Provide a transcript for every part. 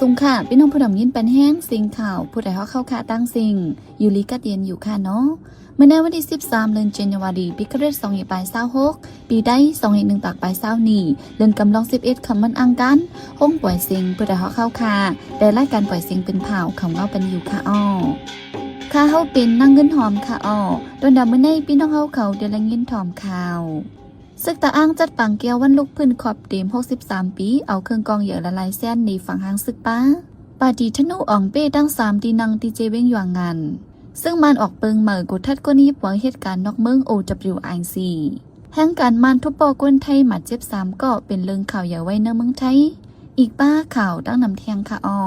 ສົງຂະ ພີ່ນ້ອງຜູ້ດຳຍິນປັນແຮງ ເສັງຂ່າວ ຜູ້ໃດຮອກເຂົ້າຄາຕັ້ງເສັງ ຢູ່ລີກັດເຢັນຢູ່ຄ່າເນາະ. ມື້ໃນວັນທີສິບສາມ ເດືອນຈັນຍາວາຣີ ປີຄະຣິສສອງພັນຫ້າຮ້ອຍຊາວຫົກ ປີໄດສອງພັນໜຶ່ງຮ້ອຍຊາວນີ້ ເດືອນກຳລັງສິບເອັດຄ່ຳວັນອັງຄານ ໂຮງປ່ອຍເສັງ ຜູ້ໃດຮອກເຂົ້າຄາ ແຕ່ລາຍການປ່ອຍເສັງເປັນຂ່າວ ເຂົ້າເງົາປັນຢູ່ຄ່າອ້ອ. ຂ້າເຮົາເປັນນາງເງິນຫອມຄ່າອ້ອ. ຕອນດາມື້ໃນ ພີ່ນ້ອງເຮົາເຂົາໄດ້ລະຍິນຖອມຂ່າວ ເສິກຕາອ່າງຈັດປາງແກ້ວວັນລຸກຟື້ນຄອບເຕັມຫົກສິບສາມປີ ເອົາເຄື່ອງກອງໃຫຍ່ຫຼາຍໆແສນໜີຝັງຮ່າງເສິກປ່າ. ປາຕີທະນູອອງເປ້ຕັ້ງສາມທີ່ນັ່ງທີ່ເຈວຽງຢວາງງານ. ເຊິ່ງມານອອກເປິງໃໝ່ກົດທັດກົນຍິບໄວເຮັດການນອກເມືອງ ໂອ ດັບເບິນຢູ ໄອ ຊີ. ແຮງການມານທຸບປໍ້ຄົນໄທບາດເຈັບສາມເກາະ ເປັນເລື່ອງຂ່າວໃຫຍ່ໄວ້ໃນເມືອງໄທ. ອີກປ້າຂ່າວຕັ້ງນຳແທງຄ່າອ້ອ.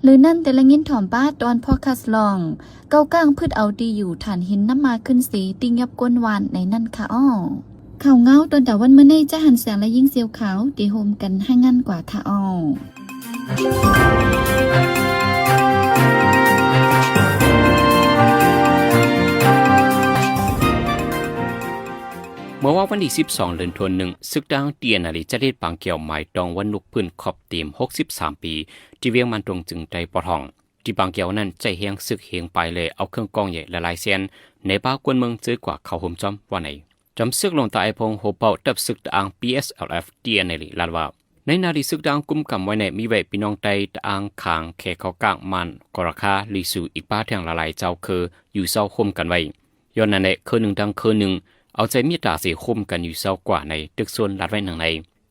ຫຼືນັ້ນແຕ່ລະຍິນຖອມປ້າຕອນພອດຄາສລອງ ເກົາກ້າງພຶດເອົາທີ່ຢູ່ຖ່ານຫີນນຳມາຂຶ້ນເສ ຕິຫຍັບກົ້ນຫວານໃນນັ້ນຄ່າອ້ອ. ຂ່າວເງົາຕອນຕາວັນມື້ນີ້ ຈະຫັນແສງ ແລະ ຍິງສຽວຂາວ ທີ່ໂຮມກັນໃຫ້ງານກວ່າຄ່າອ້ອ. ເມື່ອວານວັນທີສິບສອງ ເດືອນທວນໜຶ່ງ ເສິກຕາອ່າງ ທີເອັນເອັນເອ ຈັດເຮັດປາງແກ້ວໝາຍຕອງວັນລຸກຟື້ນຄອບເຕັມຫົກສິບສາມປີ ທີ່ວຽງມັນຕົງ ເຈີງໃຕ້ປອດຫ້ອງ. ທີ່ປາງແກ້ວນັ້ນໃຊ້ແຮງເສິກເຮງປາຍ ແລະ ເອົາເຄື່ອງກອງໃຫຍ່ຫຼາຍໆແສນ ໃນປ້າກົນເມືອງເຈີກວ່າເຂົ້າໂຮມຈອມວ່າໃນ. ຈອມເສິກຫຼວງຕາໄອພົງ ໂຮເປົາ ທັບເສິກຕາອ່າງ ພີເອັສແອລເອັຟ ທີເອັນເອັນເອ ລາວວ່າ ໃນນາທີ່ເສິກຕາອ່າງກຸມກຳໄວ້ໃນ ມີໄວ້ພີ່ນ້ອງໄຕ້ຕາອ່າງ ຂາງ ແຂກເກົາກ້າງ ມານ ກໍລະຄາ ລີຊູ ອີກປ້າແທງຫຼາຍໆເຈົ້າເຄີຢູ່ເຊົາໂຮມກັນໄວ້. ຍ້ອນນັ້ນແຫຼະ ເຄີໜຶ່ງທັງເຄີໜຶ່ງ ເອົາໃຈເມດຕາເສ ໂຮມກັນຢູ່ເຊົາກວ່າໃນ ຕຶກຊວນລາດໄວ້ໜັງໃນ.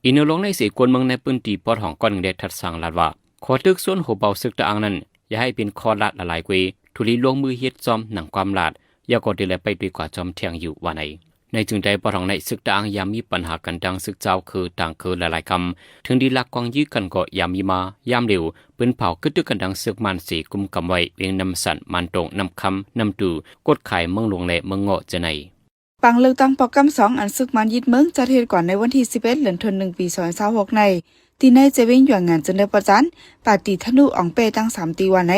ອີກແນວລອງໃນເສ ຄົນເມືອງໃນພື້ນທີ່ປອດຫ້ອງກ້ອນໜຶ່ງໄດ້ທັດສາງລາດວ່າ ຂໍຕຶກຊວນໂຮເປົາເສິກຕາອ່າງນັ້ນ ຢ່າໃຫ້ເປັນຂໍ້ລາດຫຼາຍໆເກວ ທຸລີລວງມືເຮັດຊອມໜັງຄວາມລາດ ຢ່າກໍເດລະໄປໄປກວ່າຈອມແທງຢູ່ວ່າໃນ. ໃນເຈີງໃຕ້ປອດຫ້ອງໃນເສິກຕາອ່າງ ຍາມມີປັນຫາກັນທາງເສິກເຈົ້າເຄີຕ່າງເຄີຫຼາຍໆຄຳ ເຖິງດີລາກກອງຢື້ກັນກໍຍາມມີມາ ຍາມເລວ ປືນເຜົາກະຕຶກກັນທາງເສິກມານເສ ກຸມກຳໄວ້ ວຽງນ້ຳສັນ ມານຕົງ ນ້ຳຄຳ ນ້ຳຕູ ກົດຂາຍ ເມືອງຫຼວງ ແລະ ເມືອງເງາະ ເຈີໃນ. ປາງເລືອກຕັ້ງປອກກຳສອງ ອັນເສິກມານຍຶດເມືອງຈັດເຮັດກວ່າໃນວັນທີສິບເອັດ ເດືອນທວນໜຶ່ງ ປີສອງພັນຊາວຫົກໃນ ທີ່ໃນເຈວຽງຢວາງງານຈຶ່ງໄດ້ປະຈານ ປາຕີທະນູອອງເປ້ຕັ້ງສາມທີ່ວ່າໃນ.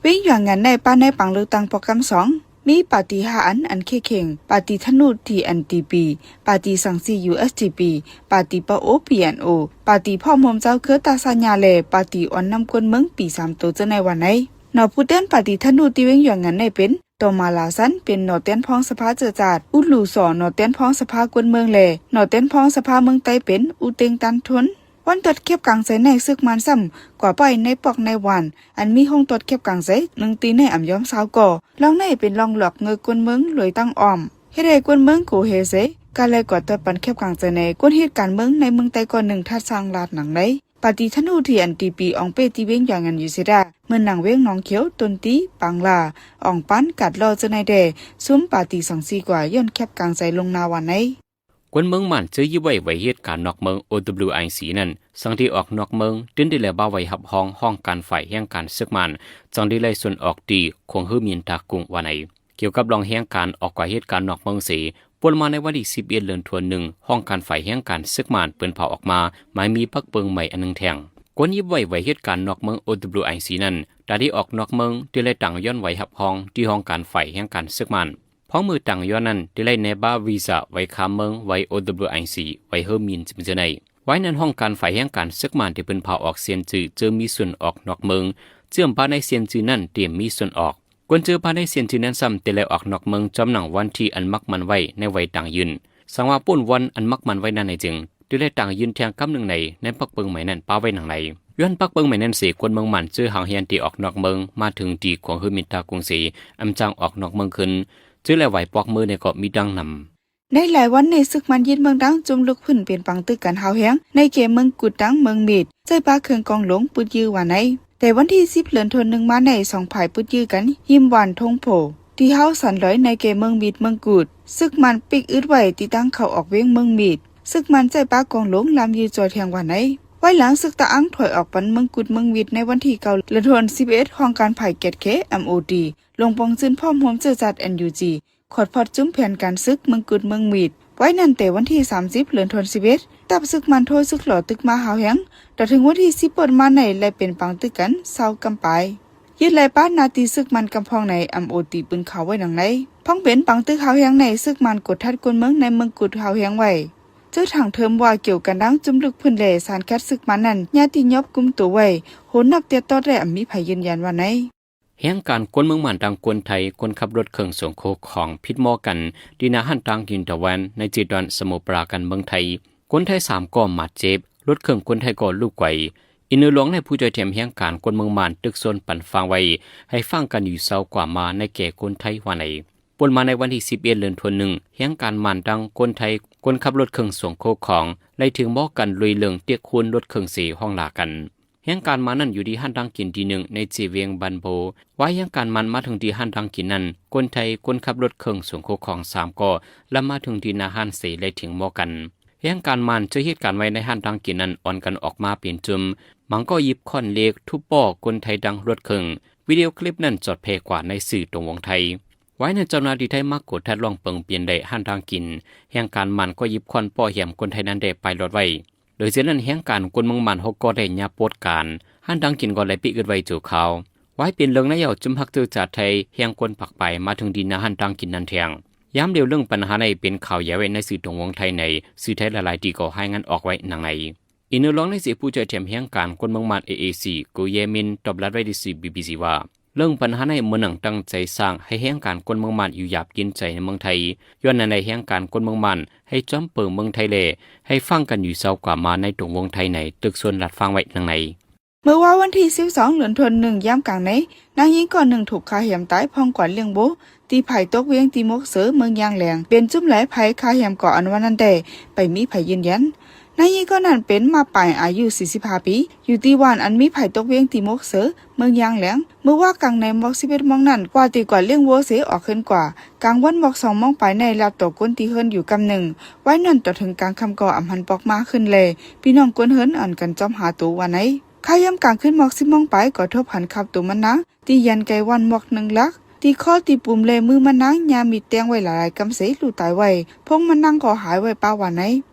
ວຽງຢວາງງານໃນ ປາໃນປາງເລືອກຕັ້ງປອກກຳສອງ ມີປາຕີຫ້າອັນ ອັນເຄເຄັ່ງ ປາຕີທະນູ ທີເອັນທີພີ ປາຕີສັງສີ ຢູເອັສທີພີ ປາຕີປາໂອ ພີເອັນໂອ ປາຕີພ້ອມໂຮມເຈົ້າເຄືອຕາຊາຍາ ແລະ ປາຕີອ່ອນນຳກົນເມືອງ ປີສາມໂຕເຈີໃນວ່າໃນ. ໜໍຜູ້ແທນປາຕີທະນູທີ່ວຽງຢວາງງານໃນເປັນ ຕໍມາລາຊັນ ເປັນໜໍແຕນພອງສະພາເຈີຈາດ ອຸລູສໍ ໜໍແຕນພອງສະພາກົນເມືອງ ແລະ ໜໍແຕນພອງສະພາເມືອງໃຕ້ເປັນ ອຸເຕັງ ຕັນທົນ. ວັນຕອດແຄບກາງໃຈໃນ ເສິກມານຊ້ຳກວ່າປ້າຍໃນປອກໃນຫວ່ານ ອັນມີໂຮງຕອດແຄບກາງໃຈໜຶ່ງຕີໃນອຳຍອມຊາວກໍ. ລອງໃນເປັນລອງຫຼອກເງິກກົນເມືອງລວຍຕັ້ງອ້ອມ ເຮັດໃຫ້ກົນເມືອງໂກເຮເສ ກາແລກວ່າຕອດປັນແຄບກາງໃຈໃນ ກົນເຮັດການເມືອງໃນເມືອງໃຕ້ກ່ອນໜຶ່ງ ທັດສ້າງລາດໜັງໃນ. ປາຕີທະນູ ທີເອັນທີພີ ອອງເປ້ທີ່ວຽງຢວາງງານຢູ່ເສດາ ເໝືອນໜັງວຽງໜອງຂຽວ ຕົ້ນຕີ ປາງລາ ອອງປານ ກາດລໍເຈີໃນແດ່ ຊຸມປາຕີສັງສີກວ່າ ຍ້ອນແຄບກາງໃຈລົງໜ້າວ່າໃນ. ຄົນເມືອງໝານເຈີຍື້ໄວ້ໄວເຮັດການນອກເມືອງ ໂອ ດັບເບິນຢູ ໄອ ຊີ ນັ້ນ ສັງທີ່ອອກນອກເມືອງ ຕື່ນໄດ້ແລບາໄວຮັບຮອງຫ້ອງການຝ່າຍແຮງການເສິກມານ ຈັ່ງໄດ້ໄລ່ສ່ວນອອກຕີ ຂວງເຮີມິນຕາກຸງວ່າໃນ. ກ່ຽວກັບລອງແຮງການອອກກວ່າເຮັດການນອກເມືອງເສ ປ່ວນມາໃນວັນທີສິບເອັດ ເດືອນທວນໜຶ່ງ ຫ້ອງການຝ່າຍແຮງການເສິກມານ ເປີ້ນພາອອກມາ ໝາຍມີປັກເບິ່ງໃໝ່ອັນໜຶ່ງແທງ. ຄົນຍິບໄວ້ໄວເຮັດການນອກເມືອງ ໂອ ດັບເບິນຢູ ໄອ ຊີ ນັ້ນ ຕາໄດ້ອອກນອກເມືອງ ທີ່ໄດ້ຕັ້ງຍ້ອນໄວ້ຮັບຮອງ ທີ່ຫ້ອງການຝ່າຍແຮງການເສິກມານ. ພ້ອມມືຕັ້ງຍ້ອນນັ້ນ ທີ່ໄດ້ແນບາວີຊາໄວ້ຂ້າມເມືອງ ໄວ້ ໂອ ດັບເບິນຢູ ໄອ ຊີ ໄວ້ເຮີມິນ ເຈີໃນ. ໄວ້ນັ້ນ ຫ້ອງການຝ່າຍແຮງການເສິກມານ ທີ່ເພິ່ນພາອອກເຊັນຈື່ ເຈີມີສ່ວນອອກນອກເມືອງ ເຈີມປາໃນເຊັນຈື່ນັ້ນ ຕຽມມີສ່ວນອອກ. ຄົນເຈີປາໃນເຊັນຈື່ນັ້ນຊ້ຳ ທີ່ໄດ້ອອກນອກເມືອງ ຈອມໜັງວັນທີອັນມັກໝັ້ນໄວ້ໃນໄວຕາງຍື່ນ. ສັງວ່າປົ້ນວັນອັນມັກໝັ້ນໄວ້ນັ້ນໃນຈຶ່ງ ທີ່ໄດ້ຕາງຍື່ນແທງກຳໜຶ່ງໃນ ໃນປັກເບິ່ງໃໝ່ນັ້ນປະໄວ້ໜັງໃນ. ຍ້ອນປັກເບິ່ງໃໝ່ນັ້ນເສ ຄົນເມືອງໝານເຈີຫາງຮຽນທີ່ອອກນອກເມືອງ ມາເຖິງທີ່ຂວງເຮີມິນຕາກຸງເສ ອຳຈັ່ງອອກນອກເມືອງຄືນ ເຈີແລໄວປອກມືໃນເກາະມີດັ່ງນຳ. ໃນຫຼາຍວັນນີ້ ເສິກມານຍຶດເມືອງຕ່າງຈຸ່ມລຸກຂຶ້ນເປັນປາງຕຶກກັນຮ້າວແຮງ ໃນເຂດເມືອງກຸດ ທັງເມືອງມີດ ໃຊ້ປາເຄື່ອງກອງຫຼວງປຶດຢື້ວ່າໃນ. ແຕ່ວັນທີສິບ ເດືອນທວນໜຶ່ງມາໃນ ສອງຝ່າຍປຶດຢື້ກັນ ຮິມຫວ່ານທົ່ງໂພ ທີ່ເຮົາສັນລອຍ ໃນເຂດເມືອງມີດ ເມືອງກຸດ. ເສິກມານປິກອຶດໄວ້ທີ່ທາງເຂົ້າອອກວຽງເມືອງມີດ. ເສິກມານໃຊ້ປາກອງຫຼວງລາມຢູ່ຈ່ອຍແທງວ່າໃນ. ພາຍຫຼັງເສິກຕາອ່າງຖອຍອອກປັນເມືອງກຸດ ເມືອງມີດ ໃນວັນທີເກົ້າ ເດືອນທວນສິບເອັດ ຫ້ອງການຝ່າຍແກດແຂ ເອັມໂອທີ ລົງປອງຈື່ນພ້ອມຮ່ວມເຈີຈາດ ເອັນຢູຈີ ຂອດພອດຈຸມແຜນການເສິກເມືອງກຸດເມືອງມີດ ໄວ້ນັ້ນແຕ່ວັນທີສາມສິບ ເດືອນທວນສິບເອັດ ທັບເສິກມານໂທເສິກຫຼໍ່ຕຶກມາຮ້າວແຮງ ຕະເຖິງວັນທີສິບ ປົດມາໃນ ແລະ ເປັນປາງຕຶກກັນຊາວກຳປາຍ ຍຶດໄລ່ປານໜ້າທີ່ເສິກມານກຳພອງໃນ ເອັມໂອທີ ປືນຂ່າວໄວ້ດັ່ງໃນ. ພອງເປັນປາງຕຶກຮ້າວແຮງໃນ ເສິກມານກົດທັດກົນເມືອງໃນເມືອງກຸດຮ້າວແຮງໄວ້. ໂດຍຖາງເທີມວ່າ ກ່ຽວກັນດັ່ງຈຸ້ມລຸກພື້ນ ແລະ ສານຄັດສຶກມານນັ້ນ ຍາດຕິຍອບກຸມໂຕໄວ້ ໂຫນນັບແຕ່ຕອດ ແລະ ອຳມີໃຜຢືນຢັນວ່າໃນ. ແຮງການຄົນເມືອງມ່ານ ທັງຄົນໄທ, ຄົນຂັບລົດເຄື່ອງສົ່ງເຂົ້າຂອງ ຜິດມໍກັນ ທີ່ໜ້າຮ້ານຕາງກິນຕາແວນ ໃນເຈດອນສະໝຸດປາການ ເມືອງໄທ. ຄົນໄທສາມກໍບາດເຈັບ, ລົດເຄື່ອງຄົນໄທກໍລຸກໄຫວ. ອີກໜຶ່ງລອງໃນຜູ້ຊ່ວຍແຖມແຮງການຄົນເມືອງມ່ານ ຕຶກຊົນປັນຟັງໄວ້ ໃຫ້ຟັງກັນຢູ່ເຊົາກວ່າມາໃນແກ່ຄົນໄທວ່າໃນ. ປົນມາໃນວັນທີສິບເອັດ ເດືອນທວນໜຶ່ງ ແຮງການມ່ານທັງຄົນໄທ, ຄົນຂັບລົດເຄື່ອງສົ່ງເຂົ້າຂອງ ໄດ້ຖືມໍກັນລຸຍເລື່ອງຕຽກໂຫນລົດເຄື່ອງເສ ຮ້ອງລາກັນ. ແຮງການມ່ານນັ້ນຢູ່ທີ່ຮ້ານຕາງກິນທີ່ໜຶ່ງໃນເຈວຽງບັນໂບ. ວ່າແຮງການມ່ານມາເຖິງທີ່ຮ້ານຕາງກິນນັ້ນ, ຄົນໄທ, ຄົນຂັບລົດເຄື່ອງສົ່ງເຂົ້າຂອງສາມກໍລະມາເຖິງທີ່ໜ້າຮ້ານເສ ແລະ ຖຽງມໍກັນ. ແຮງການມ່ານເຈີເຫດການໄວ້ໃນຮ້ານຕາງກິນນັ້ນ ອ່ອນກັນອອກມາເປັນຈຸ້ມ, ບາງກໍຫຍິບຄ້ອນເຫຼັກທຸບປໍ້ຄົນໄທດັ່ງລົດເຄື່ອງ. ວິດີໂອຄລິບນັ້ນຈອດແຜ່ກວ່າໃນສື່ຕົງວົງໄທ. ວາຍນັ້ນເຈົ້າໜ້າທີ່ໄທມາກວດຄັດລອງເບິ່ງເປັນໄດ້ຮ້ານຕາງກິນ, ແຮງການມ່ານກໍຫຍິບຄ້ອນປໍ້ແຮມຄົນໄທນັ້ນໄດ້ໄປລອດໄວ້. ໂດຍເສຍນັ້ນແຮງການຄົນເມືອງມ່ານເຮົາກໍໄດ້ຍາໂປດການ, ຮ້ານຕາງກິນກໍໄດ້ປິດອຶດໄວ້ຊົ່ວຄາວ. ວາຍເປັນເລື່ອງໃນເອົາຈຸ້ມຮັກເຈີຈາດໄທແຮງຄົນປາກປາຍມາເຖິງທີ່ໜ້າຮ້ານຕາງກິນນັ້ນແທງ. ຍາມດຽວເລື່ອງບັນຫາໃນເປັນຂ່າວໃຫຍ່ໄວ້ໃນສື່ຕົງວົງໄທໃນ, ສື່ໄທຫຼາຍໆທີ່ກໍລາຍງານອອກໄວ້ດັ່ງໃນ. ອີກໜຶ່ງລອງໃນເສຜູ້ຊ່ວຍແຖມແຮງການຄົນເມືອງມ່ານ ເອເອຊີ ກູເຢມິນ ຕອບລັດໄວ້ທີ່ສື່ ບີບີຊີ ວ່າ ເລື່ອງບັນຫາໃນເມືອງນັ້ນຕັ້ງໃຈສ້າງໃຫ້ແຮງການຄົນເມືອງມ່ານຢູ່ຢາບກິນໃຈໃນເມືອງໄທ. ຍ້ອນນັ້ນໃນແຮງການຄົນເມືອງມ່ານໃຫ້ຈອມເປີເມືອງໄທ ແລະ ໃຫ້ຟັງກັນຢູ່ເຊົາກວ່າມາໃນຕົງວົງໄທໃນ, ຕຶກຊົນລັດຟັງໄວ້ດັ່ງໃນ. ເມື່ອວານວັນທີສິບສອງ ເດືອນທວນໜຶ່ງ ຍາມກາງໃນ, ນາງຍິງກໍໜຶ່ງຖືກຂ້າແຮມຕາຍພ້ອມການລ້ຽງໂບ ທີ່ຝາຍຕົກວຽງຕີໝົກເສີ ເມືອງຢາງແຫຼງ ເປັນຈຸ້ມຫຼາຍໄພ. ຂ້າແຮມກໍອັນວ່ານັ້ນແຕ່ ໄປມີໃຜຢືນຢັນ. ນາງຍິງກໍນັ້ນເປັນມ້າປາຍ ອາຍຸສີ່ສິບຫ້າປີ ຢູ່ທີ່ບ້ານອັນມີຜາຍຕົກວຽງຕີໝົກເສີ ເມືອງຢາງແຫຼງ. ເມື່ອວານກາງໃນໝອກສິບເອັດໂມງນັ້ນ ກວ່າທີ່ກວາດລ້ຽງໂວເສອອກເຮືອນກວ່າ, ກາງວັນໝອກສອງໂມງປາຍໃນ ລັດຕໍ່ກົ້ນທີ່ເຮືອນຢູ່ກຳໜຶ່ງ. ວາຍນັ້ນຕໍ່ເຖິງກາງຄ່ຳກໍອຳຫັນປອກມາຂຶ້ນ ແລະ ພີ່ນ້ອງກົ້ນເຮືອນອັນກັນຈອມຫາໂຕວ່າໃນ. ຄ່າຍາມກາງຄືນໝອກສິບໂມງປາຍ ກໍທົບຫັນຄາບໂຕມັນນາງ ທີ່ຢັນໄກວັນໝອກໜຶ່ງຫຼັກ, ທີ່ຄໍ, ທີ່ປຸມ ແລະ ມືມັນນາງ ຍາມີດແຕງໄວ້ຫຼາຍໆກຳເສ ລູດຕາຍໄວ້, ພົງມັນນາງກໍຫາຍໄວ້ປະວ່າໃນ.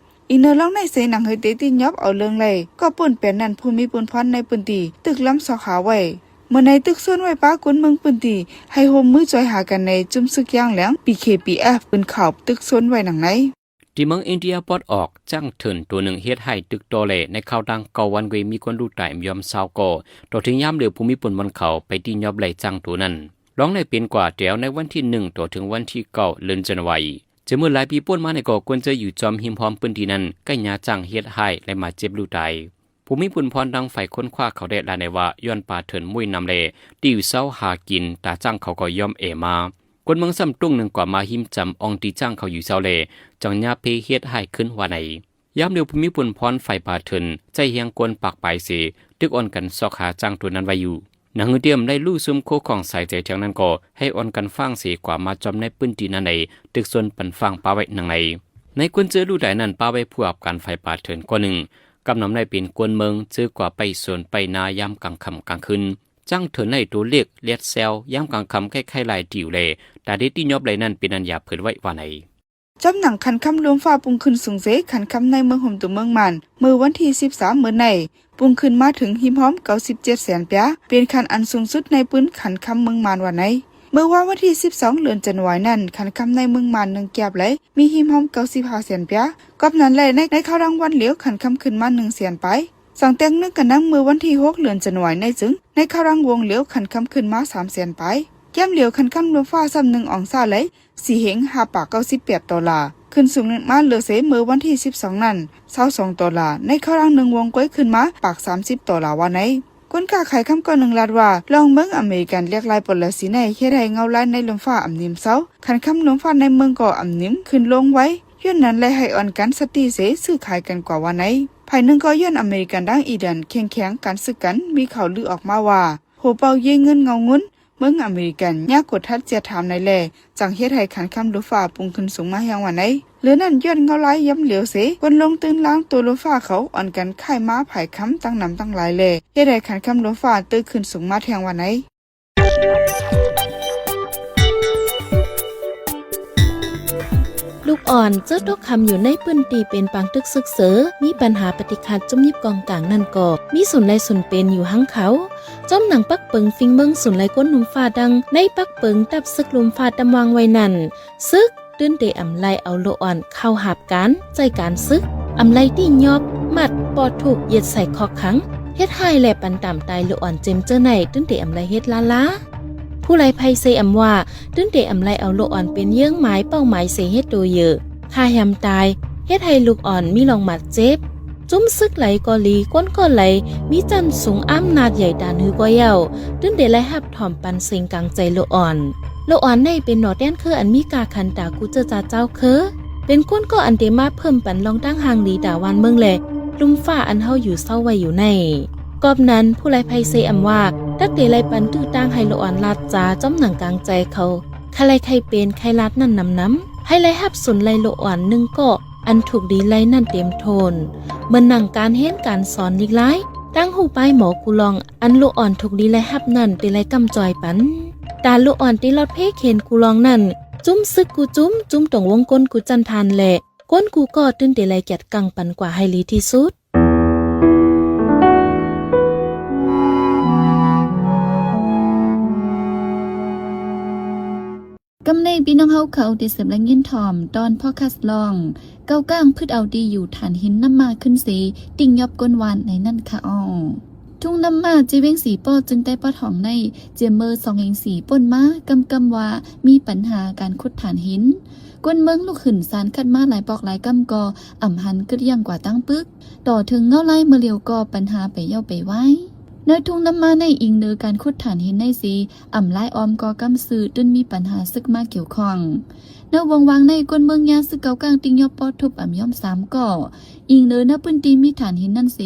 ອີກເນີລອງໃນເສໜັງເຮີເຕຕິຍອບເອົາເລື່ອງໄລ ກໍປົນແປນນັ້ນ ຜູ້ມີບຸນພອນໃນພື້ນທີ່ ຕຶກລຳຊອກຫາໄວ້. ເມື່ອໃນຕຶກຊົນໄວ້ປະຄົນເມືອງພື້ນທີ່ ໃຫ້ຮ່ວມມືຊ່ວຍຫາກັນໃນຈຸ້ມຊຶກຢາງແຫຼງ ບີເຄບີເອັຟ ປືນຂ່າວຕຶກຊົນໄວ້ດັ່ງໃນ. ທີ່ເມືອງອິນເດຍປອດອອກ, ຊ້າງເຖື່ອນໂຕໜຶ່ງເຮັດຮ້າຍຕຶກຕໍ່ ແລະ ໃນຄາວດຽວກັນເກົ້າວັນເວຍມີຄົນລູກຕາຍ ບໍ່ຍອມຊາວກໍ. ຕໍ່ເຖິງຍາມດຽວ ຜູ້ມີບຸນພອນເຂົາໄປຕິຍອບໄລ່ຊ້າງໂຕນັ້ນ. ລອງໄດ້ເປັນກວ່າແຖວໃນວັນທີໜຶ່ງ ຕໍ່ເຖິງວັນທີເກົ້າ ເດືອນຈັນວາ ຈາກເມື່ອຫຼາຍປີປົນມານີ້ກໍ ຄົນຈະຢູ່ຈອມຮິມຮ່ອມພື້ນທີ່ນັ້ນ ໃກ້ຍາຊ້າງເຮັດຮ້າຍ ແລະ ບາດເຈັບລູກຕາຍ. ຜູ້ມີບຸນພອນທາງຝ່າຍຄົ້ນຄວ້າເຂົາໄດ້ລາຍແນວ່າ ຍ້ອນປ່າເຖື່ອນມຸ້ຍນ້ຳ ແລະ ທີ່ຢູ່ເຊົາຫາກິນ, ຕາຊ້າງເຂົາກໍຍອມແອມາ. ຄົນເມືອງຊ້ຳຕຸງໜຶ່ງກວ່າມາຮິມຈຳອ່ອງທີ່ຊ້າງເຂົາຢູ່ເຊົາ ແລະ ຈັ່ງຍາເພເຮັດຮ້າຍຂຶ້ນວ່າໃນ. ຍາມດຽວຜູ້ມີບຸນພອນຝ່າຍປ່າເຖື່ອນໃຊ້ແຮງຄົນປາກປາຍເສ ຕຶກອ່ອນກັນຊອກຫາຊ້າງໂຕນັ້ນໄວ້ຢູ່. ນາງເຮືອຕຽມໄດ້ຮູ້ຊຸມໂຄຂອງສາຍໃຈແຖວນັ້ນກໍ ໃຫ້ອ່ອນກັນຟາງເສກວ່າມາຈອມໃນພື້ນທີ່ນັ້ນໃດ ຕຶກຊົນປັນຟາງປະໄວ້ໜັງໃນ. ໃນຄົນເຈີລູກຕາຍນັ້ນປະໄວ້ຜູ້ຮັບການຝ່າຍປ່າເຖື່ອນກໍໜຶ່ງ. ກັບນຳໄດ້ເປັນຄົນເມືອງເຈີກວ່າໄປສວນໄປນາຍາມກາງຄ່ຳກາງຄືນ. ຊ້າງເຖື່ອນໃນໂຕເລັກແລດແຊວ ຍາມກາງຄ່ຳຄ້າຍໆຫຼາຍຕິວ ແລະ ຕາເດດຕິຍອບໄດ້ນັ້ນເປັນອັນຢາເຜີຍໄວ້ວ່າໃນ. ຈອມໜັງຄັນຄຳລົມຟ້າປຸງຂຶ້ນສູງເສ ຄັນຄຳໃນເມືອງໂຮມໂຕເມືອງມ່ານ ເມື່ອວັນທີສິບສາມ ມື້ໃນ ປຸງຂຶ້ນມາເຖິງຮິມຮ່ອມເກົ້າສິບເຈັດແສນປຽ ເປັນຄັນອັນສູງສຸດໃນປຶ້ມຄັນຄຳເມືອງມ່ານວ່າໃນ. ເມື່ອວານວັນທີສິບສອງ ເດືອນຈັນວາຍນັ້ນ ຄັນຄຳໃນເມືອງມ່ານໜຶ່ງກຽບໄຫຼ ມີຮິມຮ່ອມເກົ້າສິບຫ້າແສນປຽ. ກັບນັ້ນແລະ ໃນ ໃນຄາວດຽວກັນເດືອນ ຄັນຄຳຂຶ້ນມາໜຶ່ງແສນປາຍ. ສ້າງແຕ່ງໜຶ່ງກັນນຳ ເມື່ອວັນທີຫົກ ເດືອນຈັນວາຍໃນ ຈຶ່ງ ໃນຄາວດຽວກັນເດືອນ ຄັນຄຳຂຶ້ນມາສາມແສນປາຍ. ຍາມດຽວຄັນຄຳລົມຟ້າຊ້ຳໜຶ່ງອົງສາໄຫຼ ສີ່ເຮັງຫ້າປາກເກົ້າສິບແປດໂຕລາ ຂຶ້ນສູງມາເລີເສ ເມື່ອວັນທີສິບສອງນັ້ນ ຊາວສອງໂຕລາ ໃນຄາວດຽວກັນໜຶ່ງວົງກ້ອຍຂຶ້ນມາປາກສາມສິບໂຕລາວ່າໃນ. ຄົນຄ້າຂາຍຄຳກ່ອນໜຶ່ງລາດວ່າ ລອງເມືອງອາເມລິກັນແລກລາຍປົນລາສີໃນເຮັດໃຫ້ເງົາລາຍໃນລົມຟ້າອຳນິມເຊົາ ຄັນຄຳລົມຟ້າໃນເມືອງກໍອຳນິມຂຶ້ນລົງໄວ. ຍ້ອນນັ້ນແລະ ໃຫ້ອ່ອນກັນສະຕິເສ ຊື້ຂາຍກັນກວ່າວ່າໃນ. ຝ່າຍໜຶ່ງກໍຍ້ອນອາເມລິກັນດັ່ງອີຣານແຂງແຂງກັນຊຶກກັນ ມີຂ່າວລືອອກມາວ່າ ໂຮເປົ່າເຢເງິນເງົາງຸນ ເມືອງອາເມລິກັນ ຍາກກົດທັດຈຽດຖາມໃນແລ ຈັ່ງເຮັດໃຫ້ຄັນຄຳລົມຟ້າປຸງຂຶ້ນສູງມາແຮງວ່າໃນ. ເຫຼືອນັ້ນຍ້ອນເງົາລາຍຍາມດຽວເສ ຄົນລົງຕື່ນລາງໂຕລົມຟ້າເຂົາອ່ອນກັນຂາຍມາຜາຍຄຳຕັ້ງນຳຕັ້ງຫຼາຍແລ ເຮັດໃຫ້ຄັນຄຳລົມຟ້າເຕີຂຶ້ນສູງມາແທງວ່າໃນ. ລູກອ່ອນເຈີຕົກຄຳຢູ່ໃນພື້ນທີ່ເປັນປາງຕຶກຊຶກເສີ ມີບັນຫາປະຕິຄັດຈຸ້ມຍິບກອງກາງນັ້ນກໍ ມີສູນໄຫຼສູນເປັນຢູ່ຫັ້ນເຂົາ. ຈອມໜັງປັກເປິງຝີເມືອງສູນໄຫຼກົ້ນລົມຟ້າດັ່ງ ໃນປັກເປິງຕັບຊຶກລົມຟ້າຕຳວາງໄວ້ນັ້ນ ຊຶກ ຕື່ນເຕອຳໄລ່ເອົາລູກອ່ອນເຂົ້າຮັບການໃຊ້ການຊຶກ. ອຳໄລຕີຫຍອບ, ມັດ, ປ້ອນທຸກ, ເຢັດໃສ່ຄອກຂັງ, ເຮັດຮ້າຍ ແລະ ປັນຕາມຕາຍລູກອ່ອນເຈັມເຈີໃນ ຕຶງເຕອຳໄລເຮັດລ້າໆ. ຜູ້ໄລໄພເຊອຳວ່າ ຕຶງເຕອຳໄລເອົາລູກອ່ອນເປັນເຍື່ອງໝາຍເປົ້າໝາຍເສຍເຮັດໂຕເຢີ, ຂ້າແຮມຕາຍ, ເຮັດໃຫ້ລູກອ່ອນມີລອງບາດເຈັບ. ຈຸ້ມຊຶກໃດກໍດີ, ກົນກໍໄລ, ມີຊັ້ນສູງອຳນາດໃຫຍ່ຕານຫືກໍເຍົາ, ຕຶງເຕໄລຮັບ ຖອມປັນເສັງກາງໃຈລູກອ່ອນ. ລູກອ່ອນໃນເປັນໜໍແຕນເຄືອອັນມີກາຂັນຕາກູເຈີຈາເຈົ້າເຄີ, ເປັນກົນກໍອັນເຕມາເພີ່ມປັນລອງຕັ້ງຮ່າງດີຕາບ້ານເມືອງ ແລະ ລຸ່ມຟ້າອັນເຮົາຢູ່ເຊົາໄວ້ຢູ່ໃນ. ກອບນັ້ນ ຜູ້ໄລໄພເຊອຳວ່າ ຕັກເຕໄລປັນຕື້ຕ່າງໃຫ້ລູກອ່ອນລາດຈາ ຈ້ອມໜັງກາງໃຈເຂົາ, ໃຜໄລໃຜເປັນ ໃຜລາດນັ້ນນຳນຳ, ໃຫ້ໄລຮັບສົນໄລລູກອ່ອນໜຶ່ງກໍ ອັນທຸກດີໄລນັ້ນເຕັມໂທນ. ເໝືອນໜັງການຮຽນການສອນຫຼີກລາຍ, ຕັ້ງຮູ້ປ້າຍໝໍກູລອງ ອັນລູກອ່ອນທຸກດີໄລຮັບນັ້ນ ເຕໄລກຳຈອຍປັນ. ຕາລູກອ່ອນທີ່ລອດເພກເຫັນກູລອງນັ້ນ, ຈຸ້ມຊຶກກູຈຸ້ມ, ຈຸ້ມຕົງວົງກົນກູຈັນທານ ແລະ ກົນກູກໍຕື່ນເຕໄລຈັດກາງປັນກວ່າໃຫ້ດີທີ່ສຸດ. ກຳໃນພີ່ນ້ອງເຮົາເຂົາໄດ້ເສີບແລະຍິນຖອມຕອນພອດຄາສລອງ ເກົາກ້າງພຶດເອົາທີ່ຢູ່ຖານຫີນນ້ຳມ້າຂຶ້ນເສ ຕິງຍອບກົນຫວານໃນນັ້ນຄະອອງ. ທຸງນ້ຳມ້າເຈວຽງສີປໍ້ ເຈີງໃຕ້ປະທ້ອງໃນ ເຈມເມີສອງເອງສີ ປົນມາກຳກຳວ່າມີປັນຫາການຂຸດຖ່ານຫີນ. ຄົນເມືອງລຸກຂຶ້ນສານຂັດມາຫຼາຍປອກຫຼາຍກຳກໍອຳຫັນກຶດຢ່າງກວ່າຕັ້ງປຶກ. ຕໍ່ເຖິງເງົາລາຍເມື່ອຫຼຽວກໍປັນຫາໄປເຍົາໄປວາຍ. ໃນທຸງນ້ຳມ້າໃນອີງເໜີການຂຸດຖ່ານຫີນໃນເສ ອຳລາຍອອມກໍກຳຊື່ ຈົນມີປັນຫາຊຶກມາກ່ຽວຂ້ອງ. ໃນວົງວາງໃນ ຄົນເມືອງຍາຊຶກເກົາກ້າງຕິງຍອບປ້ອນທຸບອຳຍອມສາມກໍ ອີງເໜີໃນພື້ນທີ່ມີຖ່ານຫີນນັ້ນເສ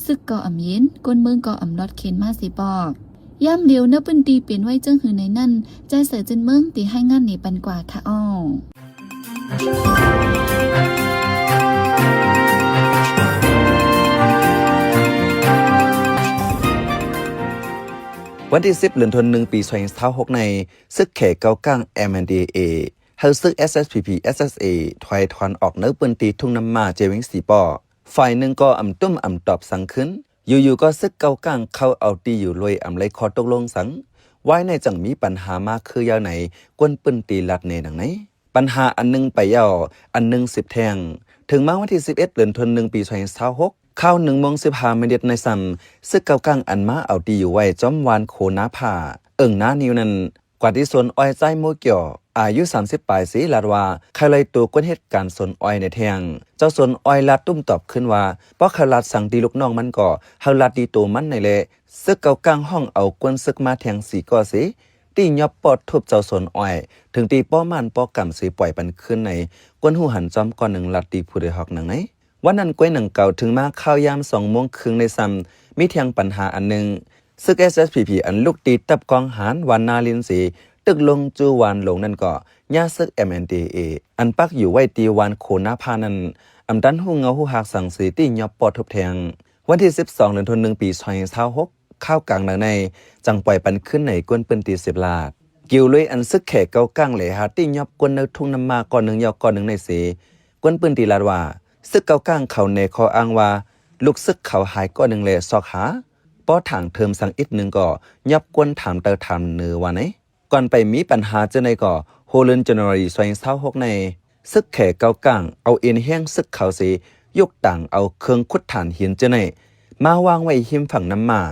ຊຶກກໍອຳເຢັນ, ຄົນເມືອງກໍອຳລອດເຂັນມາເສປອກ. ຍາມດຽວໃນພື້ນທີ່ເປັນໄວ້ເຈີງຫືໃນນັ້ນ ຈາຍເສີເຈີນເມືອງ ຕິຮາຍງານໃນປັນກວ່າຄະອອງ. ວັນທີສິບ ເດືອນທວນໜຶ່ງ ປີສອງພັນຊາວຫົກໃນ ຊຶກແຂເກົາກ້າງ ເອັມເອັນດີເອ ເອົາຊຶກ ເອສເອສພີພີ ເອສເອສເອ ຖອຍຖອນອອກໃນພື້ນທີ່ທຸງນ້ຳມ້າ ເຈວຽງສີປໍ້. ຝ່າຍໜຶ່ງກໍອຳຕຸ້ມອຳຕອບສັງຂຶ້ນ, ຢູ່ໆກໍຊຶກເກົາກ້າງເຂົ້າເອົາທີ່ຢູ່ໂດຍອຳໄລຂໍ້ຕົກລົງສັງ, ວາຍໃນຈັ່ງມີປັນຫາມາຄືຢາວໃນ ຄົນພື້ນທີ່ລາດແນໜັງໃນ. ປັນຫາອັນໜຶ່ງໄປແລ້ວ ອັນໜຶ່ງສືບແທງ. ເຖິງມາວັນທີສິບເອັດ ເດືອນທວນໜຶ່ງ ປີສອງພັນຊາວຫົກ ຄາວໜຶ່ງໂມງສິບຫ້າມິນິດໃນຊ້ຳ ຊຶກເກົາກ້າງອັນມາເອົາທີ່ຢູ່ໄວ້ຈອມວານໂຄນາຜາ ເອີ່ງນານິວນັ້ນ ກວ່າທີ່ສວນອ້ອຍຊາຍໂມກ່ຽວ ອາຍຸສາມສິບປາຍເສ ລາດວ່າ ໃຄ່ລອຍໂຕຄົນເຮັດການສວນອ້ອຍໃນແທງ. ເຈົ້າສວນອ້ອຍລາດຕຸ້ມຕອບຄືນວ່າ ບໍ່ໃຄ່ລາດສັງທີ່ລູກນ້ອງມັນກໍ ໃຫ້ລາດທີ່ໂຕມັນໃນແລະ. ຊຶກເກົາກ້າງຮ້ອງເອົາຄົນຊຶກມາແທງສີ່ກໍເສ ຕິງຍອບປ້ອນທຸບເຈົ້າສວນອ້ອຍ ເຖິງທີ່ປໍ້ມ່ານປໍ້ກຳເສປ່ອຍປັນຄືນໃນ ຄົນຮູ້ຫັນຈອມກ້ອນໜຶ່ງລາດທີ່ຜູ້ໃດຮອກໜັງໃນ. ວັນນັ້ນກ້ວຍໜັງເກົ່າ ເຖິງມາຄາວຍາມສອງໂມງເຄິ່ງໃນຊ້ຳ ມີແທງປັນຫາອັນໜຶ່ງ. ຊຶກ ເອສເອສພີພີ ອັນລຸກຕີຕັບກອງຫານວານນາລິນເສ ຕຶກລົງຈູວານຫຼົງນັ້ນກໍ ຍາຊຶກ ເອັມເອັນດີເອ ອັນປັກຢູ່ໄວ້ທີ່ວານໂຄນາຜານັ້ນ ອຳຕັນຮູ້ເຫງົາຮູ້ຮາກສັງເສ ຕິງຍອບປ້ອນທຸບແທງ. ວັນທີສິບສອງ ເດືອນທວນໜຶ່ງ ປີສອງພັນຊາວຫົກ ຄາວກາງໜ້າໃນ ຈັ່ງປ່ອຍປັນຄືນໃນຄົນພື້ນທີ່ສືບລາດ. ກ່ຽວລວຍອັນຊຶກແຂເກົາກ້າງແລຫາຕິງຍອບຄົນໃນທຸງນ້ຳມ້າກ້ອນໜຶ່ງເຍົາກ້ອນໜຶ່ງໃນເສ ຄົນພື້ນທີ່ລາດວ່າ ຊຶກເກົາກ້າງເຂົາແນຂໍ້ອ້າງວ່າ ລູກຊຶກເຂົາຫາຍກ້ອນໜຶ່ງແລຊອກຫາ, ພໍຖາງເທີມສັງອິດໜຶ່ງກໍຍອບຄົນຖາມເຕີຖາມເໜີວ່າໃນ. ກ່ອນໄປມີປັນຫາເຈີໃນກໍ ຫົວເດືອນຈັນວາຣີ ສອງພັນຊາວຫົກໃນ ຊຶກແຂເກົາກ້າງເອົາເອັນແຮງຊຶກເຂົາເສ ຍົກຕາງເອົາເຄື່ອງຂຸດຖ່ານຫີນເຈີໃນ ມາວາງໄວ້ຮິມຝັ່ງນ້ຳມ້າ.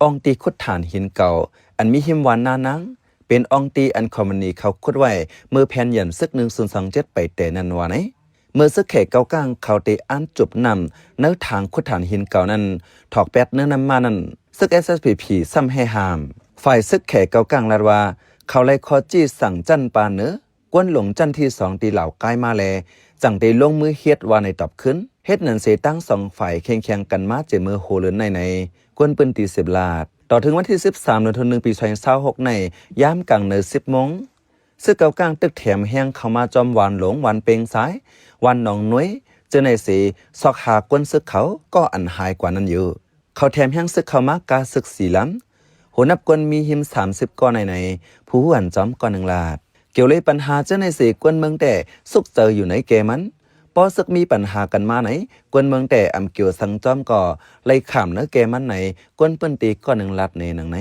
ອ່ອງທີ່ຂຸດຖ່ານຫີນເກົ່າ ອັນມີຮິມວານນານາງ ເປັນອ່ອງທີ່ອັນຄອມພານີເຂົາຂຸດໄວ້ ເມື່ອແຜ່ນຢັນຊຶກໜຶ່ງສູນສອງເຈັດໄປແຕ່ນັ້ນວ່າໃນ. ເມື່ອຊຶກແຂເກົາກ້າງເຂົາໄດ້ອ່ານຈູບນ້ຳໃນທາງຂຸດຖ່ານຫີນເກົ່ານັ້ນ ຖອກແປດເນີນນ້ຳມ້ານັ້ນ ຊຶກ ເອສເອສພີພີ ຊ້ຳແຮ່ຫ້າມ. ຝ່າຍຊຶກແຂເກົາກ້າງລາດວ່າ ເຂົາໄລ່ຂໍຈີ້ສັງຈັນປາເໜີ ກວນຫຼົງຈັນທີສອງ ທີ່ລາວກາຍມາແລ ຈັ່ງໄດ້ລົງມືເຮັດວ່າໃນຕອບຄືນ. ເຮັດນັ້ນເສ ທັງສອງຝ່າຍເຄັ່ງແຂ່ງກັນມາເຈາະເມີໂຮເລີນໃນໃນ ຄົນພື້ນທີ່ສືບລາດ. ຕໍ່ເຖິງວັນທີສິບສາມ ເດືອນທວນໜຶ່ງ ປີສອງພັນຊາວຫົກໃນ ຍາມກາງເນີສິບໂມງ ຊຶກເກົາກ້າງຕຶກແຖມແຮງເຂົ້າມາຈອມວານຫຼົງ, ວານເປັງຊາຍ, ວານໜອງໜວຍ ເຈີໃນເສ ຊອກຫາຄົນຊຶກເຂົາກໍອັນຫາຍກວ່ານັ້ນຢູ່. ເຂົາແຖມແຮງຊຶກເຂົ້າມາກາຊຶກສີ່ລຳ, ຫົວໜັບຄົນມີຮິມສາມສິບກໍໃນໃນ ຜູ້ຮູ້ອັນຈອມກໍໜຶ່ງລາດ. ກ່ຽວເລີຍປັນຫາເຈີໃນເສ ຄົນເມືອງແຕ້ສຸກເຈີຢູ່ໃນແກ່ມັນ. ພໍຊຶກມີປັນຫາກັນມາໃນ ຄົນເມືອງແຕ້ອຳກ່ຽວສັງຈອມກໍໄລ່ຂ້າມໃນແກ່ມັນໃນ ຄົນພື້ນທີ່ກໍໜຶ່ງລາດແນໜັງໃນ.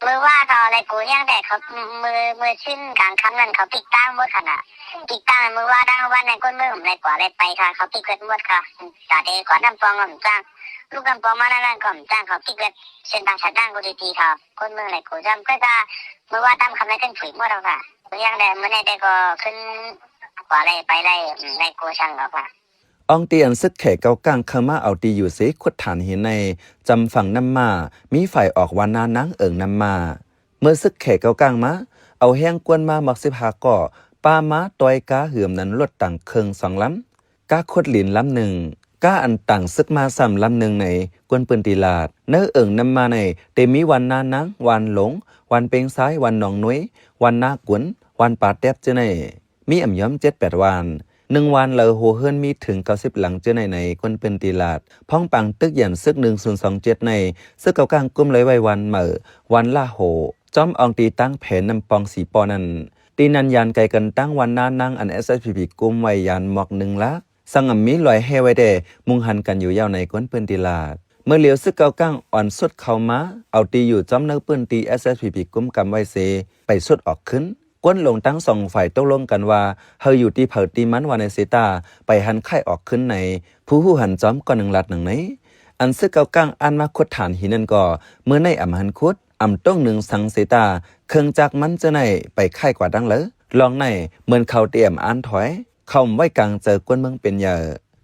ມື້ວານເຂົາໄລ່ກູແຮງແທ້ ເຂົາ ມື້ ມື້ຊືນກາງຄ່ຳນັ້ນ ເຂົາປິດທາງໝົດຫັ້ນນະ ປິດທາງ. ມື້ວານທັງວັນໃນຄົນເມືອງໄລ່ກວາດໄລ່ໄປ ເຂົາປິດໝົດ ເຂົາ ຕາເດກວາດນ້ຳປ່ອງກໍບໍ່ຈ້າງ ລູກນ້ຳປ່ອງມານັ້ນກໍບໍ່ຈ້າງ ເຂົາປິດເສັ້ນທາງສາຍທາງ ເຂົາ ຄົນເມືອງໄລ່ກູ ຈ້ຳ ຄືວ່າມື້ວານຄ່ຳໆ ໄລ່ຂຶ້ນຜຸຍໝົດແລ້ວ ແຮງແດ່. ມື້ນີ້ແດ່ກໍຂຶ້ນກວາດໄລ່ໄປໄລ່ ໄລ່ກູຊ່າງດອກວ່າ. ອອງຕີ່ອັນຊຶກແຂກເກົ້າກ້າງເຂົ້າມາເອົາຕີ່ຢູ່ເສຂຸດຖ່ານຫີນໃນຈຳຝັ່ງນ້ຳມ້າ ມີຝາຍອອກວັນນານາງ ເອີ່ງນ້ຳມ້າ. ເມື່ອຊຶກແຂກເກົ້າກ້າງມາ ເອົາແຮງກວນມາໝົດສິບຫ້າກໍ ປາມາຕ່ອຍກາເຮືອມນັ້ນລົດຕັງເຄື່ອງສອງລຳ ກາຂຸດດິນລຳໜຶ່ງ ກາອັນຕ່າງຊຶກມາຊ້ຳລຳໜຶ່ງໃນ ກວນປືນຕີລາດ. ໃນເອີ່ງນ້ຳມ້າໃນ ເຕັມມີວັນນານາງ, ວັນຫຼົງ, ວັນເປັງຊາຍ, ວັນໜອງໜຸຍ, ວັນນາກຸນ, ວັນປາແຕັບ ເຈົ້າໃນ ມີອຳຍອມເຈັດແປດວັນ ໜຶ່ງວັນລາວຫົວເຮືອນມີເຖິງເກົ້າສິບຫຼັງ ເຈົ້າໃນໃນ ກວນປືນຕີລາດ. ພ້ອງປາງຕຶກຢ້ານຊຶກໜຶ່ງສູນສອງເຈັດໃນ ຊຶກເກົ້າກ້າງກຸມໄລ່ໄວ້ວັນເໝີ ວັນລາໂຫ ຈອມອອງຕີຕາງແຜນນ້ຳປ່ອງສີປໍນັ້ນ ຕີນັ້ນຢ້ານໄກກັນຕັ້ງວັນນານາງ ອັນ ເອສເອສພີພີ ກຸມໄວ້ຢ້ານໝອກໜຶ່ງຫຼັກ ສັງອຳມີລອຍແຮ່ໄວ້ແດ່ ມຸງຫັນກັນຢູ່ຍາວໃນ ກວນປືນຕີລາດ. ເມື່ອຫຼຽວຊຶກເກົ້າກ້າງອ່ອນສຸດເຂົ້າມາ ເອົາຕີຢູ່ຈອມໃນພື້ນທີ່ ເອສເອສພີພີ ກຸມກຳໄວ້ເສ ໄປສຸດອອກຂຶ້ນ. ກວນຫຼົງທັງສອງຝ່າຍຕົກລົງກັນວ່າ ໃຫ້ຢູ່ທີ່ໃຜທີ່ມັນວ່າໃນເສຕາ ໄປຫັນຄ້າຍອອກຂຶ້ນໃນ ຜູ້ຮູ້ຫັນຈອມກ່ອນໜຶ່ງລັດໜຶ່ງໃນ. ອັນຊຶກເກົ້າກ້າງອັນມາຂຸດຖ່ານຫີນນັ້ນກໍ ເມື່ອໃນອຳຫັນຂຸດ ອຳຕົງໜຶ່ງສັງເສຕາ ເຄື່ອງຈັກມັນເຈົ້າໃນໄປຄ້າຍກວ່າດັ່ງເລີ. ລອງໃນເໝືອນເຂົາຕຽມອ່ານຖອຍ ເຂົາໄວ້ກາງເຈີກວນເມືອງເປັນໃຫຍ່.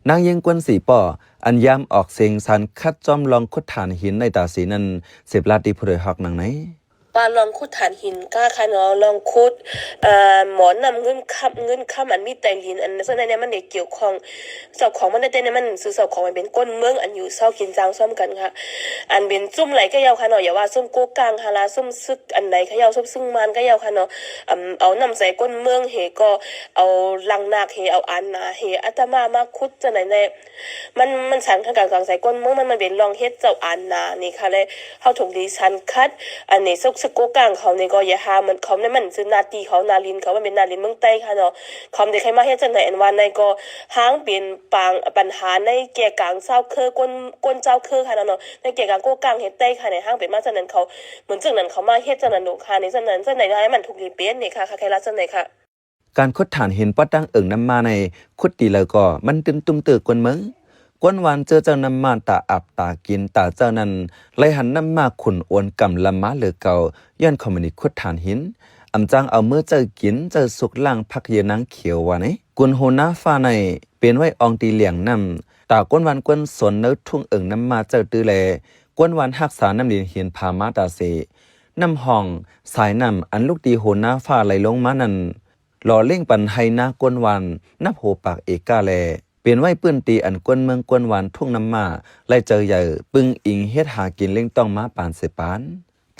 ນາງຍິງກວນສີປໍ ອັນຍາມອອກເສງສັນຂັດຈອມລອງຂຸດຖ່ານຫີນໃນຕາສີນັ້ນ ເສບລາດທີ່ຜູ້ໂດຍຮອກນາງໃນ. ວ່າລອງຂຸດຖ່ານຫີນກາຄ່ະເນາະ ລອງຂຸດ ເອີ ໝໍນ້ຳເງິນຄຳ ເງິນຄຳ ອັນມີໃຕ້ດິນ ອັນເຊິ່ງໃນນີ້ມັນໄດ້ກ່ຽວຂ້ອງ ເຈົ້າຂອງມັນແຕ່ໃນມັນຊື່ເຈົ້າຂອງມັນເປັນຄົນເມືອງ ອັນຢູ່ເຊົາກິນຈ້າງຊ່ອມກັນຄ່ະ. ອັນເປັນຊຸມໃດກໍເຈົ້າຄ່ະເນາະ ຢ່າວ່າຊຸມໂກກາງຫັ້ນລະ ຊຸມຊຶກອັນໃດກໍເຈົ້າ ຊຸມຊຶກມານກໍເຈົ້າຄ່ະເນາະ ອຳ ເອົານ້ຳໃສ່ຄົນເມືອງເຫ ກໍເອົາຫຼັງນາກເຫ ເອົາອານນາເຫ ອາດຕະມາມາຂຸດຈັ່ງໃດແດ່ ມັນ ມັນສັນຂັດກັນກັງໃສ່ຄົນເມືອງ ມັນ ມັນເປັນລອງເຮັດເຈົ້າອານນານີ້ຄ່ະ ແລະ ເຮົາຖືກດີສັນຂັດ ອັນນີ້ຊຶກ ຊຶກໂກກາງເຂົານີ້ກໍຢ່າຫາ ມັນ ເຂົານີ້ມັນຄືໜ້າທີ່ເຂົາ ໜ້າດິນເຂົາ ມັນເປັນໜ້າດິນເມືອງໃຕ້ຄ່ະເນາະ ເຂົາບໍ່ໄດ້ໃຄ່ມາເຮັດຈັ່ງໃດ ອັນວ່າໃນກໍຫາງເປັນ ປາງ ບັນຫາໃນແກ່ກາງຊາວເຄີ ກົນ ກົນຊາວເຄີຄ່ະເນາະ ໃນແກ່ກາງໂກກາງເຮັດໄດ້ຄ່ະ ໃນຫາງເປັນມາຈັ່ງນັ້ນ ເຂົາ ເໝືອນຈັ່ງນັ້ນ ເຂົາມາເຮັດຈັ່ງນັ້ນໂດກຄ່ະ ໃນຊັ້ນນັ້ນ ຊັ້ນໃດໃຫ້ມັນທຸກນີ້ເປັນນີ້ຄ່ະ ຄ່ະ ແຄ່ລະຊັ້ນໃດຄ່ະ. ການຂຸດຖ່ານຫີນປະຕັ້ງເອີ່ງນ້ຳມ້າໃນ ຂຸດຕີໃດກໍມັນຕື່ນຕຸ້ມເຕີກວນເມືອງ ກວນວານເຈີເຈົ້ານ້ຳມ້າຕາອັບຕາກິນຕາເຈົ້ານັ້ນ ໄລ່ຫັນນ້ຳມ້າຂຸນໂອນກຳລຳມາເຫຼືອເກົ່າ ຍ້ອນເຂົາມີຂຸດຖ່ານຫີນ ອຳຈ້າງເອົາມືເຈີກິນເຈີສຸກລ້າງຜັກເຢຍນາງຂຽວວ່າໃນ ກຸນໂຮນາຟ້າໃນ ເປັນໄວ້ອອງຕີຫຼຽງນ້ຳ ຕາກວນວານກວນສົນໃນທຸ່ງເອີ່ງນ້ຳມ້າເຈົ້າຕື້ແລ ກວນວານຮັກສານ້ຳດິນຫີນຜາມາຕາເສ ນ້ຳຮ່ອງ ສາຍນ້ຳອັນລຸກຕີໂຮນາຟ້າໄຫຼລົງມານັ້ນ ຫຼໍ່ເລັ່ງປັນໄຮ່ນາກວນວານນັບໂຫປາກເອກາແລ ເປັນໄວ້ພື້ນທີ່ອັນກວນເມືອງກວນວານທຸ່ງນ້ຳມ້າ ໄລ່ເຈີໃຫຍ່ ປຶງອີງເຮັດຫາກິນລ້ຽງຕ້ອງມາປານເສຍປານ.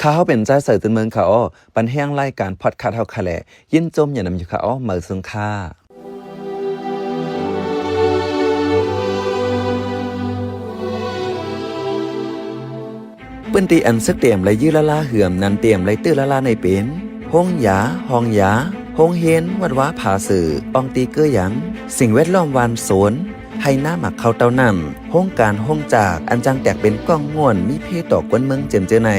ຂ້າເຮົາເປັນຈາຍໃສຕື່ນເມືອງຄ່ະອໍ ປັນແຮງລາຍການພອດຄາສເຮົາຄ່ະແຫຼະ ຍິນຊົມຢ່ານຳຢູ່ຄ່ະອໍ ໝາຍສຸງຄ່ະ. ພື້ນທີ່ອັນຊຶກຕຽມໄລ່ຢື້ລະລາເຮືອມນັ້ນ ຕຽມໄລ່ຕື້ລະລາໃນເປັນ ໂຮງຢາ, ຫ້ອງຢາ, ໂຮງຮຽນ, ວັດວາຜາເສືອ, ອອງຕີເກີຍາງ, ສິ່ງແວດລ້ອມບ້ານໂຊນ, ໄຮ່ນາໝາກເຂົ້າເຕົ້ານ້ຳ, ໂຮງການໂຮງຈາກ ອັນຈັ່ງແຕກເປັນກ້ອງງ່ວນ ມີເພຕໍ່ຄົນເມືອງເຈັມເຈີໃນ.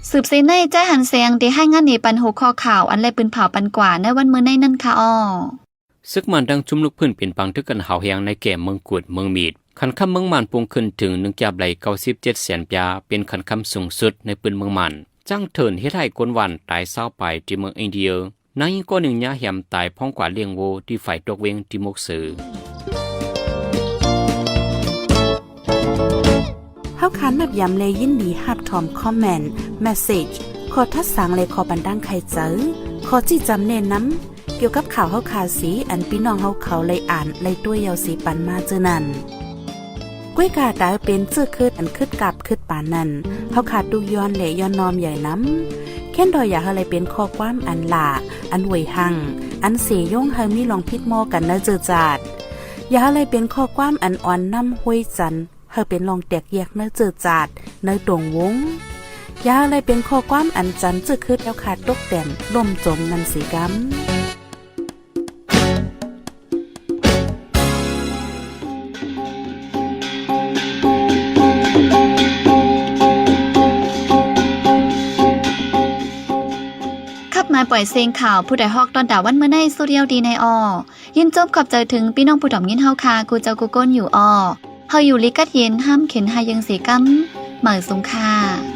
ສືບເສຍໃນ ຈາຍຫັນແສງ ໄດ້ຮາຍງານໃຫ້ປັນຫົວຂໍ້ຂ່າວ ອັນໄດ້ປືນເຜົາປັນກວ່າໃນວັນມື້ໃນນັ້ນຄ່ະອໍ. ຊຶກມານທັງຊຸມລຸກພື້ນເປັນປາງຖືກກັນຫ້າວແຮງໃນແຂວງເມືອງກຸດ, ເມືອງມີດ, ຂັນຄຳເມືອງມານພຸ່ງຂຶ້ນເຖິງໜຶ່ງຈາບໄດ້ເກົ້າສິບເຈັດແສນປຽ ເປັນຂັນຄຳສູງສຸດໃນພື້ນເມືອງມານ. ຈ້າງເທີນເຮັດໃຫ້ຄົນຫວານຕາຍຊາວປາຍທີ່ເມືອງອິນເດຍ. ນາງຍິງຄົນໜຶ່ງຍາແຮມຕາຍພ້ອມກວ່າລ້ຽງໂວທີ່ຝາຍຕົກເວັງທີ່ໝົກເສື. ເຮົາຄານນັບຢາມ ແລະ ຍິນດີຮັບຖອມຄອມເມັນ, ເມສເຊຈ, ຂໍ້ທັດສາງ ແລະ ຂໍ້ບັນດາງໄຂໃຈ, ຂໍ້ຊີ້ຈຳແນະນຳ ກ່ຽວກັບຂ່າວເຮົາຄາເສ ອັນພີ່ນ້ອງເຮົາເຂົາໄດ້ອ່ານໄດ້ຕົວະເຍົາເສປັນມາເທື່ອນັ້ນ. ກວຍກາຕາເປັນເຊື້ອຄຶດອັນຄຶດກັບຄຶດປານນັ້ນ ເຮົາຄາຕຸກຍ້ອນ ແລະ ຍ້ອນນ້ອມໃຫຍ່ນຳ. ແຄ້ນດອຍຢາກເຮົາໄດ້ເປັນຂໍ້ຄວາມອັນຫຼ້າ, ອັນຫວຍຮັ່ງ, ອັນເສຍົງໃຫ້ມີລອງຜິດມໍກັນໃນເຈີຈາດ. ຢາກເຮົາໄດ້ເປັນຂໍ້ຄວາມອັນອ່ອນນ້ຳຫ້ວຍຈັນ ໃຫ້ເປັນລອງແຕກແຍກໃນເຈີຈາດ, ໃນຕົງວົງ. ຢ່າໃຫ້ເປັນຂໍ້ຄວາມອັນຈັນເຈີຄຶດແລ້ວຂາດຕົກແຕ່ມລົ້ມຈົມນັ້ນເສກຳ. ມາປ່ອຍເສງຂ່າວ ຜູ້ໃດຮອກຕ້ອນຕາວັນມື້ໃນ ສຸດຍອດດີໃນອໍ ຍິນຈົບຂອບໃຈເຖິງພີ່ນ້ອງຜູ້ຖອມຍິນເຮົາຄ່າ ກູເຈົ້າກູກົນຢູ່ອໍ ເຮົາຢູ່ລີກັດເຢັນ ຫ້າມເຂັນຫາຍເຢິງເສກຳ ໝາຍສົງຄ່າ.